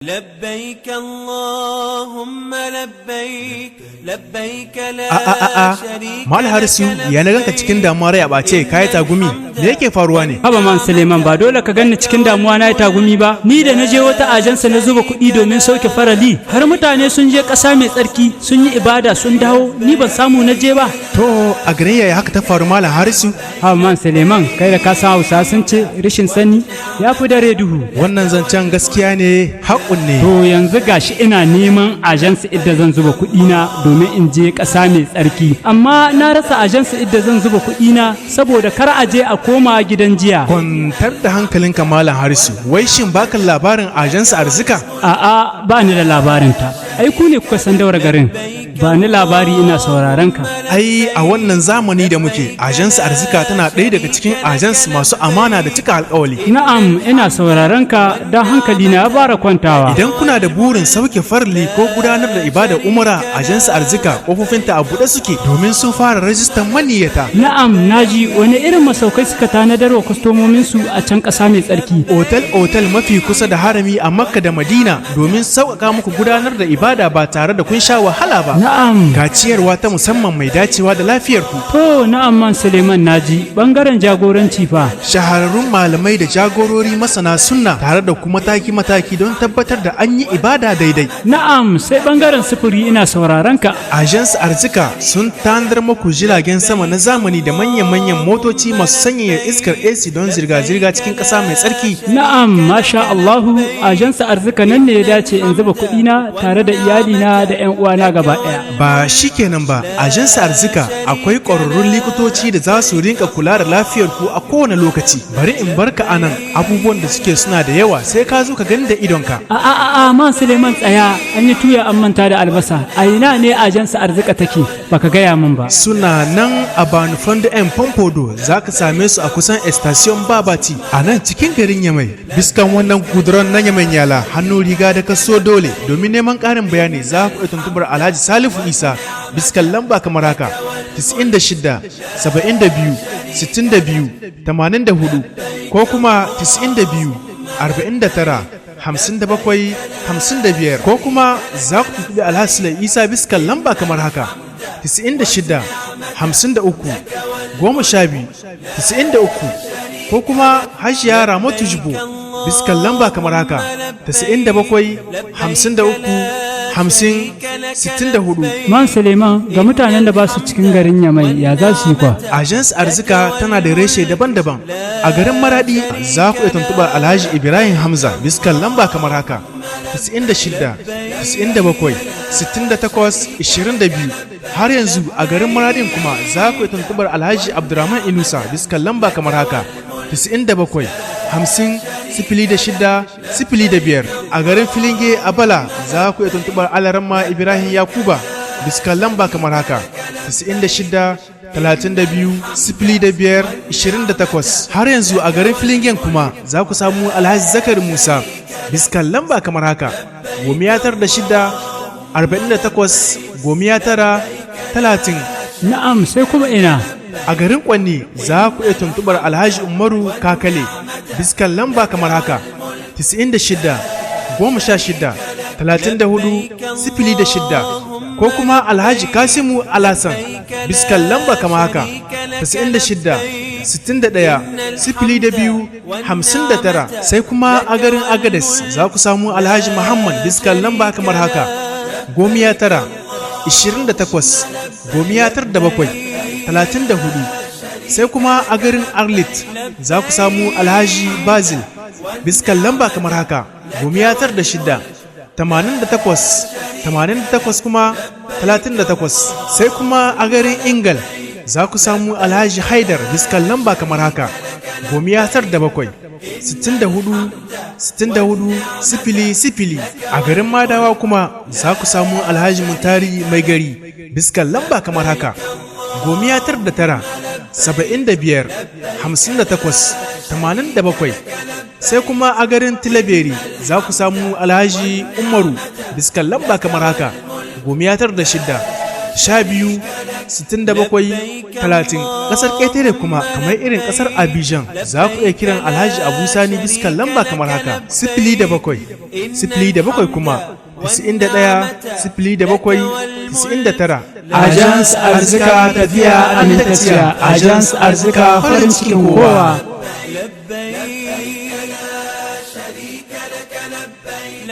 لبيك اللهم لبيك لبيك لا A a a a شريك Mal Harisu, ya na ganka cikin damuwa, rai a ɓace, kayi tagumi, me yake faruwa ne? Haba man Suleiman, ba dole ka ganni cikin damuwa na yi tagumi ba. Ni da na je wata ajansa na zuba kuɗi domin sauke farali, har mutane sun je ƙasa mai tsarki sun yi ibada sun dawo, ni ban samu na je ba. To, a garin yaya haka ta faru, Malam Harisu? Haba man Suleiman, kai da ka san Hausa sun ce rashin sani ya fi dare duhu. Wannan zancen gaskiya ne, haƙun ne. To, yanzu gashi ina neman ajansa idda zan zuba kuɗi na domin in je ƙasa mai tsarki. Amma na rasa ajansa idda zan zuba kuɗi na saboda kar a je a koma gidan jiya. Kwantar da hankalinka, Malam Harisu, wai shin baka labarin Ajansa Arzika? A'a, ba ni da labarinta. Ai ku ne kuka san daura garin. Ba ni labari, ina sauraron ka. Ai a wannan zamani da muke, Ajansa Arzika tana ɗaya daga cikin ajans masu amana da cika alƙawali. Na'am, ina sauraron ka don hankali na ya fara kwantawa. Idan kuna da burin sauke farli ko gudanar da ibadar umara, Ajansa Arzika kofofinta a buɗe suke domin sun fara rajistan maniyyata. Na'am, naji. Wani irin masaukai suka tanadar wa kwastomominsu a can ƙasa mai tsarki? Otal-otal mafi kusa da harami a Makka da Madina domin sauƙaƙa muku gudanar da ibada ba tare da kun sha wahala ba. Na'am. Ga ciyarwa ta musamman mai dacewa da lafiyarku. To, na'am man Suleiman, naji. Bangaren jagoranci fa? Shahararrun malamai da jagorori masana sunna tare da kuma mataki-mataki don tabbatar da an yi ibada daidai. Na'am, sai bangaren sufuri, ina sauraron ka. Agence Arzika sun tanadar muku jiragen sama na zamani da manyan-manyan motoci masu sanyaya iskar AC don zirga-zirga cikin ƙasa mai tsarki. Na'am, masha Allahu, ajansa Arzika nan ne ya dace in zuba kuɗina tare da iyalina da 'yan uwana gaba ɗaya. Ba shi kenan ba, Agence Arzika akwai ƙwararrun likitoci da za su rinka kula da lafiyar ku a kowane lokaci. Bari in barka anan, abubuwan da suke suna da yawa, sai ka zo ka gani da idonka. A a a a, man Suleiman, tsaya, an yi tuya an manta da albasa. A ina ne ajansa Arzika take? Baka gaya min ba. Suna nan a Banufondo M Pompodo, za ka same su a kusan Station Babati a nan cikin garin Yamai. Biskan wannan kuduron na Yamai Yala, hannu riga da kaso dole. Domin neman ƙarin bayani, za ku iya tuntubar Alhaji Salifu Isa biskan lamba kamar haka: 96 72 62 84 ko kuma 92 49 57 55, ko kuma za ku tuntuɓi Alhaji Sule Isa biskan lamba kamar haka: 96 53 12 93, ko kuma Hajiya Ramatu Jibo biskan lamba kamar haka: 97 53 50 64. Man Suleiman, ga mutanen da ba su cikin garin Yamai, ya za su yi kwa? Agence Arzika tana da reshe daban-daban. A garin Maradi za ku iya tuntuɓar Alhaji Ibrahim Hamza biskan lamba kamar haka: 96 97 68 22. Har yanzu a garin Maradin kuma za ku iya tuntuɓar Alhaji Abdurrahman Inusa biskan lamba kamar haka: 97 50 06 05. A garin Filinge Abala za ku iya tuntuɓar Alaramma Ibrahim Yakuba biskan lamba kamar haka: 96 32 05 28. Har yanzu a garin Filingen kuma za ku samu Alhaji Zakari Musa biskan lamba kamar haka: 96 48 90 30. Na'am, sai kuma ina? A garin Kwanni za ku iya tuntubar Alhaji Umaru Kakale biskan lamba kamar haka: 96 16 34 06, ko kuma Alhaji Kasimu Alasan biskan lamba kamar haka: 96 61 02 59. Sai kuma a garin Agades za ku samu Alhaji Muhammad biskan lamba kamar haka: 90 28 97 34. Sai kuma a garin Arlit za ku samu Alhaji Bazil biskan lamba kamar haka: 96 88 88 kuma 38. Sai kuma a garin Ingal za ku samu Alhaji Haidar biskan lamba kamar haka: 97 64 64 0 0. A garin Madawa kuma za ku samu Alhaji Muntari Mai Gari biskan lamba kamar haka: 99 75 58 87. Sai kuma a garin Tilaberi za ku samu Alhaji Umaru biskan lamba kamar haka: 96 12. 67 30. Ƙasar ƙetare kuma, kamar irin ƙasar Abidjan, za ku iya kiran Alhaji Abu Sani biskan lamba kamar haka: 07 07 kuma 91 07 99. Agence Arzika, tafiya amintacciya. Agence Arzika, farin cikin kowa. لبيك.